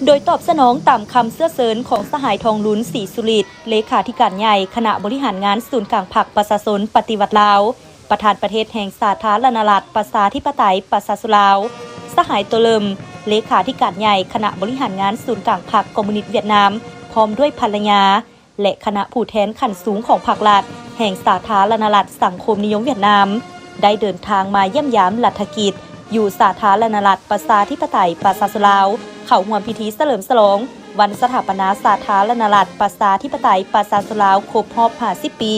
ໂດຍຕອບສະໜອງຕາມຄຳເຊື້ອເຊີນຂອງສະຫາຍ ທອງລຸນ ສີສຸລິດ ເລຂາທິການໃຫຍ່ຄະນະບໍລິຫານງານສູນກາງພັກປະຊາຊົນປະຕິວັດລາວ, ປະທານປະເທດແຫ່ງສາທາລະນະລັດ ປະຊາທິປະໄຕ ປະຊາຊົນລາວ, ສະຫາຍ ໂຕເລີມ ເລຂາທິການໃຫຍ່ຄະນະບໍລິຫານງານສູນກາງພັກຄອມມູນິດຫວຽດນາມ ພ້ອມດ້ວຍພັນລະຍາ ແລະ ຄະນະຜູ້ແທນຂັ້ນສູງຂອງພັກລັດ ແຫ່ງສາທາລະນະລັດສັງຄົມນິຍົມຫວຽດນາມ ໄດ້ເດີນທາງມາຢ້ຽມຢາມລັດຖະກິດ ຢູ່ສາທາລະນະລັດປະຊາທິປະໄຕປະຊາຊົນລາວ, ເຂົ້າຮ່ວມພິທີສະເຫຼີມສະຫຼອງວັນສະຖາປະນາສາທາລະນະລັດປະຊາທິປະໄຕປະຊາຊົນລາວຄົບຮອບຫ້າສິບປີ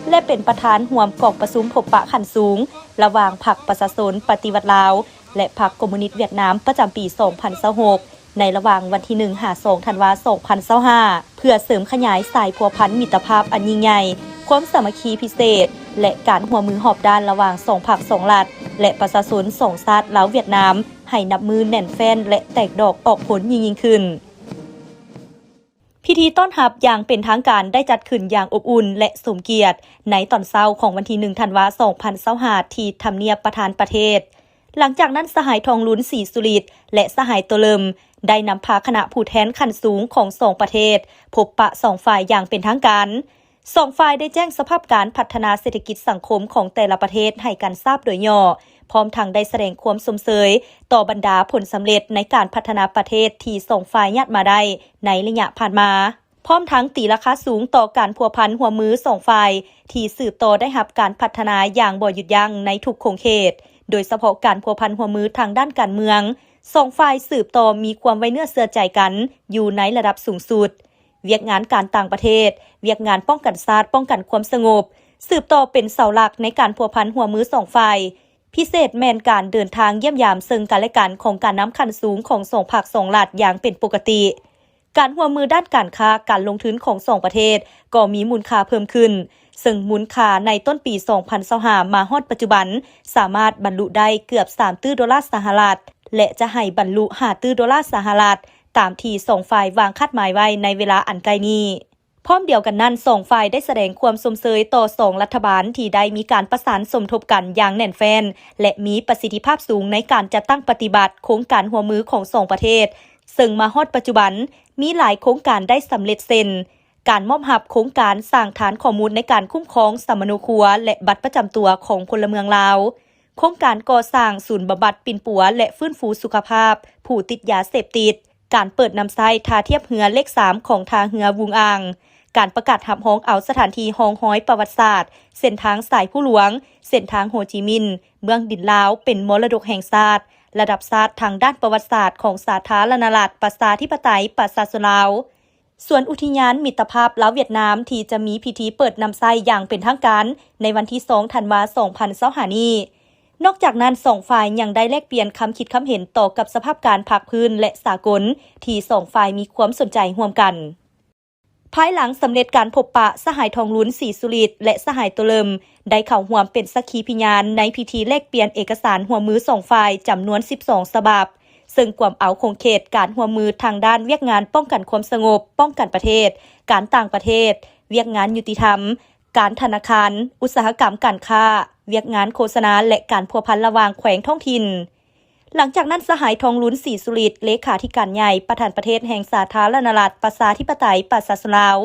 ແລະ ເປັນປະທານຮ່ວມກອງປະຊຸມພົບປະຂັ້ນສູງ ລະຫວ່າງພັກປະຊາຊົນປະຕິວັດລາວ ແລະ ພັກຄອມມູນິດຫວຽດນາມ ປະຈຳປີສອງພັນຊາວຫົກ ໃນລະຫວ່າງວັນທີໜຶ່ງຫາສອງທັນວາສອງພັນຊາວຫ້າ ເພື່ອເສີມຂະຫຍາຍສາຍພົວພັນມິດຕະພາບອັນຍິ່ງໃຫຍ່, ຄວາມສາມັກຄີພິເສດ ແລະ ການຮ່ວມມືຮອບດ້ານລະຫວ່າງສອງພັກສອງລັດ ແລະ ປະຊາຊົນສອງຊາດລາວຫວຽດນາມ ໃຫ້ນັບມື້ແໜ້ນແຟ້ນ ແລະ ແຕກດອກອອກຜົນຍິ່ງໆຂຶ້ນ. ພິທີຕ້ອນຮັບຢ່າງເປັນທາງການໄດ້ຈັດຂຶ້ນຢ່າງອົບອຸ່ນ ແລະ ສົມກຽດ ໃນຕອນເຊົ້າຂອງວັນທີໜຶ່ງທັນວາສອງພັນຊາວຫ້າ ທີ່ທຳນຽບປະທານປະເທດ. ຫຼັງຈາກນັ້ນ ສະຫາຍ ທອງລຸນ ສີສຸລິດ ແລະ ສະຫາຍ ໂຕເລີມ ໄດ້ນຳພາຄະນະຜູ້ແທນຂັ້ນສູງຂອງສອງປະເທດ ພົບປະສອງຝ່າຍຢ່າງເປັນທາງການ. ສອງຝ່າຍໄດ້ແຈ້ງສະພາບການພັດທະນາເສດຖະກິດສັງຄົມຂອງແຕ່ລະປະເທດໃຫ້ກັນຊາບໂດຍຫຍໍ້, ພ້ອມທັງໄດ້ສະແດງຄວາມຊົມເຊີຍຕໍ່ບັນດາຜົນສຳເລັດໃນການພັດທະນາປະເທດທີ່ສອງຝ່າຍຍາດມາໄດ້ໃນໄລຍະຜ່ານມາ, ພ້ອມທັງຕີລາຄາສູງຕໍ່ການພົວພັນຮ່ວມມືສອງຝ່າຍທີ່ສືບຕໍ່ໄດ້ຮັບການພັດທະນາຢ່າງບໍ່ຢຸດຢັ້ງໃນທຸກຂົງເຂດ, ໂດຍສະເພາະການພົວພັນຮ່ວມມືທາງດ້ານການເມືອງ. ສອງຝ່າຍສືບຕໍ່ມີຄວາມໄວ້ເນື້ອເຊື່ອໃຈກັນຢູ່ໃນລະດັບສູງສຸດ. ວຽກງານການຕ່າງປະເທດ, ວຽກງານປ້ອງກັນຊາດ, ປ້ອງກັນຄວາມສະຫງົບ ສືບຕໍ່ເປັນເສົາຫຼັກໃນການພົວພັນຮ່ວມມືສອງຝ່າຍ, ພິເສດແມ່ນການເດີນທາງຢ້ຽມຢາມເຊິ່ງກັນແລະກັນຂອງການນຳຂັ້ນສູງຂອງສອງພັກສອງລັດຢ່າງເປັນປົກກະຕິ. ການຮ່ວມມືດ້ານການຄ້າ, ການລົງທຶນຂອງສອງປະເທດກໍມີມູນຄ່າເພີ່ມຂຶ້ນ, ເຊິ່ງມູນຄ່າໃນຕົ້ນປີສອງພັນຊາວຫ້າມາຮອດປັດຈຸບັນ ສາມາດບັນລຸໄດ້ເກືອບສາມຕື້ໂດລາສະຫະລັດ ແລະ ຈະໃຫ້ບັນລຸຫ້າຕື້ໂດລາສະຫະລັດ ຕາມທີ່ສອງຝ່າຍວາງຄາດໝາຍໄວ້ໃນເວລາອັນໃກ້ນີ້. ພ້ອມດຽວກັນນັ້ນ, ສອງຝ່າຍໄດ້ສະແດງຄວາມຊົມເຊີຍຕໍ່ສອງລັດຖະບານທີ່ໄດ້ມີການປະສານສົມທົບກັນຢ່າງແໜ້ນແຟ້ນ ແລະ ມີປະສິດທິພາບສູງໃນການຈັດຕັ້ງປະຕິບັດໂຄງການຮ່ວມມືຂອງສອງປະເທດ, ເຊິ່ງມາຮອດປັດຈຸບັນມີຫຼາຍໂຄງການໄດ້ສຳເລັດ ເຊັ່ນ ການມອບຮັບໂຄງການສ້າງຖານຂໍ້ມູນໃນການຄຸ້ມຄອງສຳມະໂນຄົວ ແລະ ບັດປະຈຳຕົວຂອງພົນລະເມືອງລາວ, ໂຄງການກໍ່ສ້າງສູນບຳບັດປິ່ນປົວ ແລະ ຟື້ນຟູສຸຂະພາບຜູ້ຕິດຢາເສບຕິດ, ການເປີດນຳໃຊ້ທ່າທຽບເຮືອເລກສາມຂອງທ່າເຮືອວຸງອ່າງ, ການປະກາດຮັບຮອງເອົາສະຖານທີ່ຮ່ອງຮອຍປະຫວັດສາດ ເສັ້ນທາງສາຍພູຫຼວງ, ເສັ້ນທາງໂຮຈິມິນ, ເບື້ອງດິນລາວ ເປັນມໍລະດົກແຫ່ງຊາດ ລະດັບຊາດທາງດ້ານປະຫວັດສາດຂອງສາທາລະນະລັດປະຊາທິປະໄຕປະຊາຊົນລາວ. ສວນອຸທິຍານມິດຕະພາບລາວຫວຽດນາມ ທີ່ຈະມີພິທີເປີດນຳໃຊ້ຢ່າງເປັນທາງການໃນວັນທີສອງທັນວາສອງພັນຊາວຫ້ານີ້. ນອກຈາກນັ້ນ, ສອງຝ່າຍຍັງໄດ້ແລກປ່ຽນຄຳຄິດຄຳເຫັນຕໍ່ກັບສະພາບການພາກພື້ນ ແລະ ສາກົນ ທີ່ສອງຝ່າຍມີຄວາມສົນໃຈຮ່ວມກັນ. ພາຍຫຼັງສຳເລັດການພົບປະ, ສະຫາຍ ທອງລຸນ ສີສຸລິດ ແລະ ສະຫາຍ ໂຕເລີມ ໄດ້ເຂົ້າຮ່ວມເປັນສັກຂີພິຍານໃນພິທີແລກປ່ຽນເອກະສານຮ່ວມມືສອງຝ່າຍຈຳນວນສິບສອງສະບັບ, ເຊິ່ງກວມເອົາຂົງເຂດການຮ່ວມມືທາງດ້ານວຽກງານປ້ອງກັນຄວາມສະຫງົບ, ປ້ອງກັນປະເທດ, ການຕ່າງປະເທດ, ວຽກງານຍຸຕິທຳ, ການທະນາຄານ, ອຸດສາຫະກຳການຄ້າ, ວຽກງານໂຄສະນາ ແລະ ການພົວພັນລະຫວ່າງແຂວງທ້ອງຖິ່ນ. ຫຼັງຈາກນັ້ນ, ສະຫາຍ ທອງລຸນ ສີສຸລິດ ເລຂາທິການໃຫຍ່ ປະທານປະເທດແຫ່ງສາທາລະນະລັດ ປະຊາທິປະໄຕ ປະຊາຊົນລາວ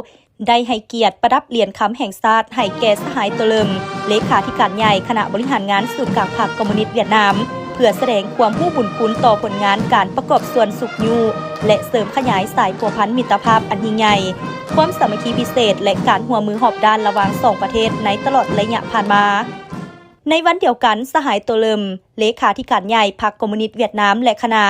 ໄດ້ໃຫ້ກຽດປະດັບຫຼຽນຄຳແຫ່ງຊາດໃຫ້ແກ່ສະຫາຍ ໂຕເລີມ ເລຂາທິການໃຫຍ່ຄະນະບໍລິຫານງານສູນກາງພັກຄອມມູນິດຫວຽດນາມ ເພື່ອສະແດງຄວາມຮູ້ບຸນຄຸນຕໍ່ຜົນງານການປະກອບສ່ວນຊຸກຍູ້ ແລະ ເສີມຂະຫຍາຍສາຍພົວພັນມິດຕະພາບອັນຍິ່ງໃຫຍ່, ຄວາມສາມັກຄີພິເສດ ແລະ ການຮ່ວມມືຮອບດ້ານລະຫວ່າງສອງປະເທດໃນຕະຫຼອດໄລຍະຜ່ານມາ. ໃນວັນດຽວກັນ, ສະຫາຍ ໂຕເລີມ ເລຂາທິການໃຫຍ່ພັກຄອມມູນິດຫວຽດນາມ ແລະ ຄະນະ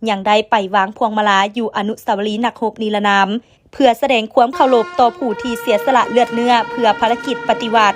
ຍັງໄດ້ໄປວາງພວງມາລາຢູ່ອະນຸສາວະລີນັກຮົບນິລະນາມ ເພື່ອສະແດງຄວາມເຄົາລົບຕໍ່ຜູ້ທີ່ເສຍສະຫຼະເລືອດເນື້ອເພື່ອພາລະກິດປະຕິວັດ